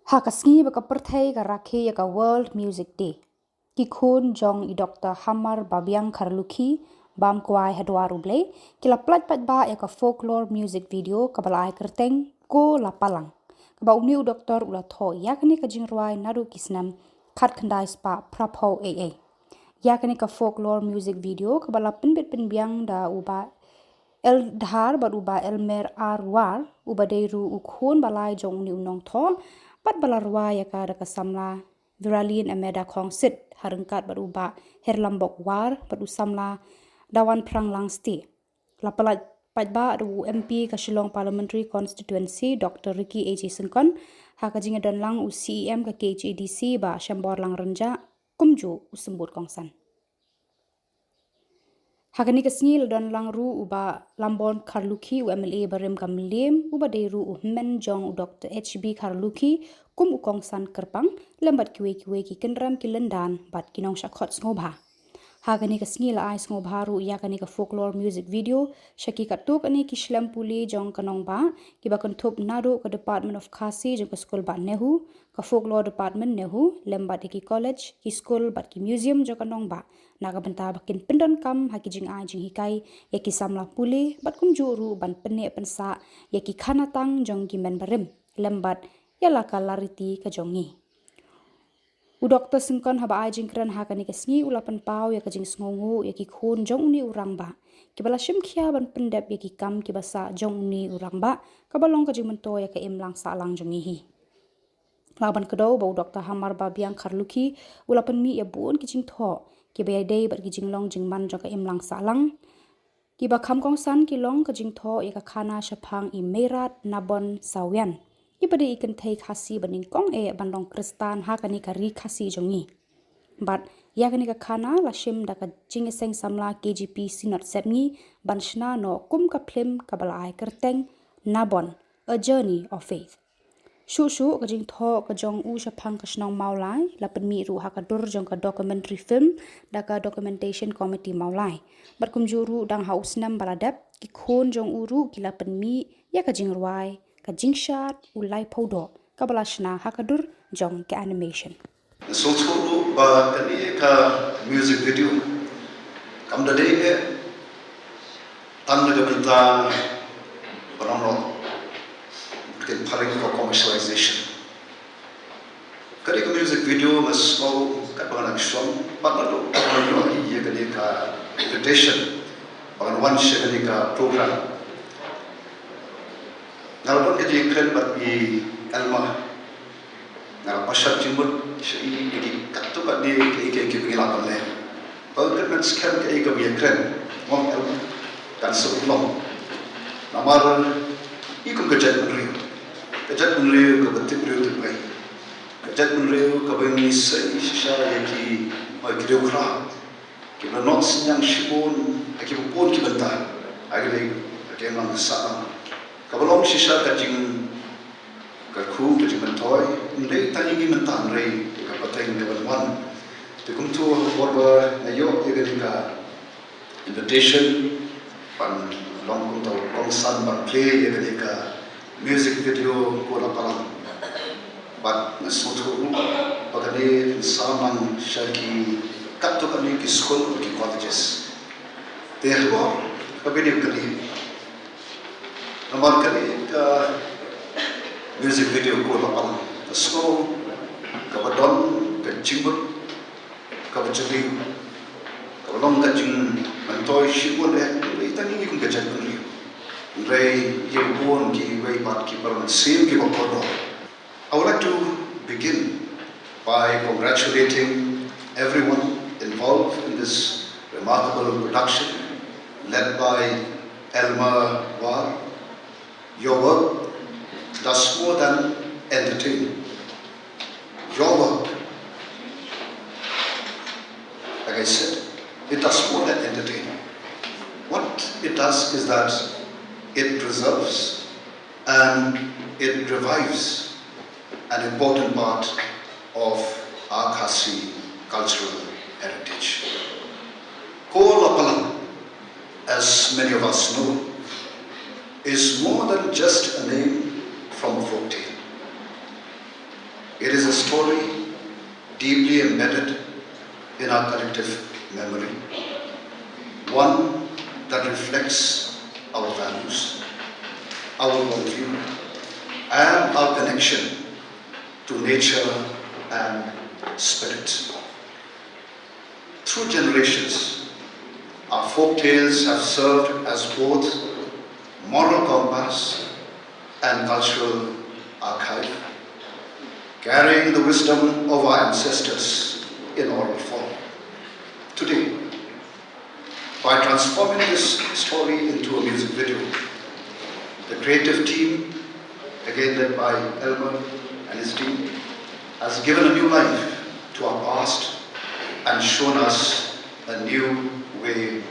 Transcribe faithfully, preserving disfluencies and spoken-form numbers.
Ha ka sngi ba ka pyrthei ka rakhe ïa ka World Music Day, ki khun jong i Doktor Hamar Babiang Kharlukhi, bam kwai ha dwar U Blei, ki la pynlait paidbah ïa ka folklore music video kaba la ai kyrteng Ko La Palang, kaba une u doktor u la thoh ïa kane ka jingrwai naduh ki snem khatkhyndai spah phraphew ei ei. Ïa kane ka folklore music video kaba la pynbit pynbiang da u Bah L Dhar bad u Bah Elmer R War, uba dei ruh u khun ba lai jong une u nongthoh, bad ba la rwai ïa ka da ka samla Viralin Ameda Khongsit, ha ryngkat bad u Bah Herlambok War bad u samla Dawanphrang Langsti. La pynlait paidbah da u M P ka Shillong Parliamentary Constituency, Doktor Ricky A J Syngkon, ha ka jingïadonlang u C E M ka K H A D C, Bah Shembor Langryngja, kumjuh u symbud kongsan. Ha kane ka sngi la don lang ruh u Bah Lambon Kharlukhi, u M L A barim ka Mylliem, uba dei ruh u hynmen jong u Doktor H B Kharlukhi kum u kongsan kyrpang, lem bad kiwei kiwei ki kynrem ki lyndan bad ki nongshah khot sngewbha. Ha kane ka sngi la ai sngewbha ruh ïa kane ka folklore music video sha ki katto katne ki shlem pule jong ka nongbah, kiba kynthup naduh ka Department of Khasi jong ka skul bah NEHU, ka Folklore Department NEHU, lem bad ïa ki college, ki skul bad ki museum jong ka nongbah, na ka bynta ba kin pyndonkam ha ki jingai jinghikai ïa ki samla pule, bad kumjuh ruh ban pynneh pynsah ïa ki khana tang jong ki men barim, lem bad ïa la ka lariti ka jong ngi. U Doktor Syngkon, haba ai jingkren ha kane ka sngi, u la pynpaw ïa ka jingsngewnguh ïa ki khun jong une u rangbah, kiba la shim khia ban pyndep ïa ki kam kiba sah jong une u rangbah, kaba long ka jingmyntoi ïa ka imlang sahlang jong ngi hi. La ban kdew ba u Doktor Hamar Babiang Kharlukhi u la pynmih ïa bun ki jingthoh kiba ïadei bad ki jinglong jingman jong ka imlang sahlang. Kiba kham kongsan ki long ka jingthoh ïa ka khana shaphang i Meirat Nabon Sawian, iba dei i kynthei Khasi ba nyngkong eh ban long Khristan ha kane ka ri Khasi jong ngi. Bad ïa kane ka khana la shim da ka jingïaseng samla K J P Synod Sepngi ban shna noh kum ka phlim kaba la ai kyrteng Nabon: A Journey of Faith. Shuh shuh ka jingthoh ka jong u shaphang ka shnong Mawlai la pynmih ruh ha ka dur jong ka documentary film da ka Documentation Committee Mawlai. Bad kumjuh ruh, dang ha u snem ba la dep, ki khun jong u ruh ki la pynmih ïa ka jingrwai Ka Jingshad U Laiphew Doh, kaba la shna ha ka dur jong ka animation. Sngewthuh ruh ba kane ka music video kam da dei eh tang na ka bynta ba nang noh, ka phareng ka commercialization. Kane ka music video nga sngew katba nga dang shong, pat naduh ba nga ïoh ïa kane ka invitation ba ngan wan sha kane ka program, nga la don ka jingkren bad i Elma. Nga la pynshad jingmut sha i ïa ki katto katne kiei kiei kiba ngi lah ban leh. Ba kren skhem kaei kaba ïakren, mo, Elma, kan sa long. Namar i kum ka jaitbynriew, ka jaitbynriew kaba tip briew tip wei, ka jaitbynriew kaba ngi sei shisha ïa ki, mo, ki riewkhraw kiba la noh synñiang shibun ha kiba bun ki bynta, ha kane ka imlang sahlang, kaba long shisha ka jing, ka kyrkhu, ka jingmyntoi, ym dei tang ïa ngi mynta hynrei ïa ka pateng ka ban wan. Te kumta ha ka por ba nga ïoh ïa kane ka invitation ban long kumta u kongsan ban play ïa kane ka music video Ko La Palang. Bad nga sngewthuh ruh ba kane kan sa mang sha ki katto katne ki skul bad ki colleges. Te ha ka por kaba ïadei bad kane, namar kane ka music video Ko La Palang, nga sngew kaba don ka jingmut kaba jylliew, kaba long ka jingmyntoi shibun eh, ym dei tang ïa ngi kum ka jaitbynriew, hynrei ïa bun kiwei pat ki para mynsiem kiba kordor. I would like to begin by congratulating everyone involved in this remarkable production led by Elma War. Your work does more than entertain. Your work, like I said, it does more than entertain. What it does is that it preserves and it revives an important part of our Khasi cultural heritage. Ko La Palang, as many of us know, is more than just a name from a folktale. It is a story deeply embedded in our collective memory, one that reflects our values, our worldview, and our connection to nature and spirit. Through generations, our folk tales have served as both moral compass and cultural archive, carrying the wisdom of our ancestors in oral form. Today, by transforming this story into a music video, the creative team, again led by Elmer and his team, has given a new life to our past and shown us a new way